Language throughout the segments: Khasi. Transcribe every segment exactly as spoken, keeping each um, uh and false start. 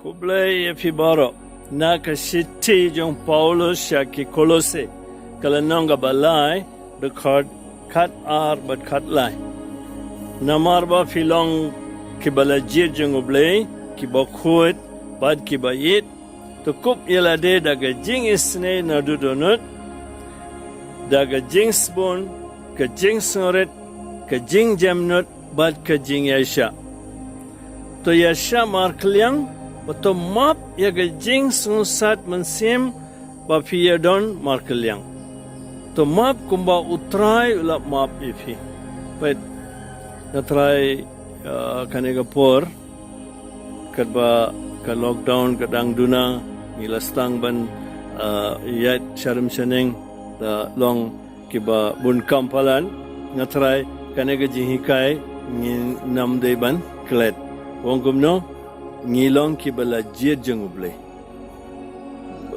Khublei ïa phi baroh. Na ka shithi jong u Paulus sha ki Kolose, ka lynnong kaba lai, dkhot khat ar bad khat lai. Namar ba phi long kiba la jied jong U Blei, kiba khuid bad kiba ïeit, to kup ïa lade da ka jingisynei naduh dohnud, da ka jingsbun, ka jingsngewrit, ka jingjemnud bad ka jingïaishah. To ïaishah markylliang, bad to map ïa ka jingsngewsat mynsiem ba phi ïadon markylliang. To map kumba U Trai u la map ïa phi. Peit, nga trai, uh, kane ka por, katba ka lockdown ka dang duna, ngi la sdang ban, uh, ïaid sharim shaneng, da long kiba bun kam palat. Nga trai kane ka jinghikai ngin ym dei ban klet. Ong kumno? Ngi long kiba la jied jong U Blei.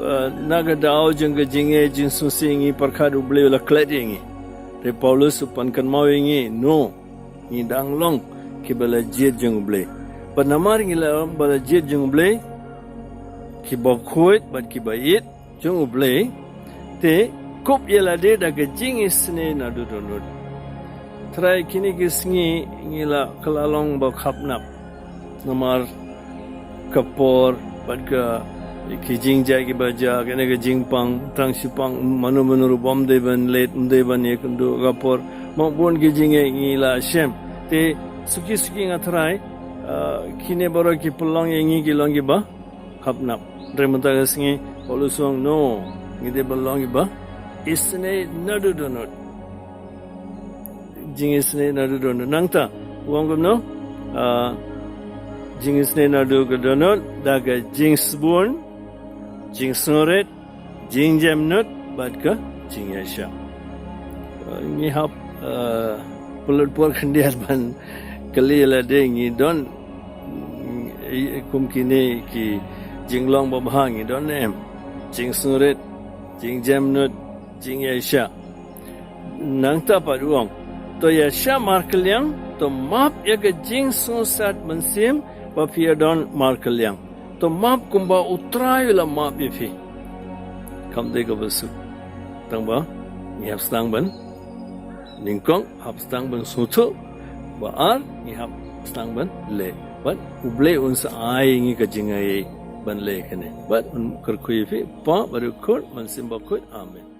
Uh, na ka daw jong ka jingngeit jingsngewsih ngi pyrkhat U Blei u la klet ïa ngi. Te Paulus u pynkynmaw ïa ngi, no, ngi dang long kiba la jied jong U Blei. Bad namar ngi la long ba la jied jong U Blei, kiba khuid bad kiba ïeit jong U Blei, te kup ïa lade da ka jingisynei naduh dohnud. Trai kine ki sngi ngi la kylla long ba khapnap. Namar ka por bad ka, ki jingjia kiba jia, kane ka jingpang, tang shipang, mano mano ruh bym dei ban leit, ym dei ban ïakynduh ka por. Bun ki jingngeit ngi la shem. Te suki suki nga trai, uh, kine baroh ki pynlong ïa ngi ki long kiba khapnap. Hynrei mynta ka sngi Paulus u ong, no, ngi dei ban long kiba isynei naduh dohnud. Jingisynei naduh dohnud. Nangta u ong kumno? Uh, jingisynei naduh dohnud da ka jingsbun, jingsngewrit, jingjemnud bad ka jingïaishah. Uh, ngi hap, uh, pynlut por khyndiat ban kylli ïa lade, ngi don, mm, kum kine ki jinglong babha ngi don ne em? Jingsngewrit, jingjemnud, jingïaishah. Nangta pat u ong, to ïaishah markylliang, to map ïa ka jingsngewsat mynsiem ba phi ïadon markylliang. To map kumba U Trai u la map ïa phi. Kam dei kaba suk. Tangba ngi hap sdang ban nyngkong, hap sdang ban sngewthuh. Ba ar, ngi hap sdang ban leh. Bad U Blei un sa ai ngi ka jingaiei ban leh kane. Bad un kyrkhu ïa phi, Pa bad U Khun, Mynsiem Bakhuid. Amen.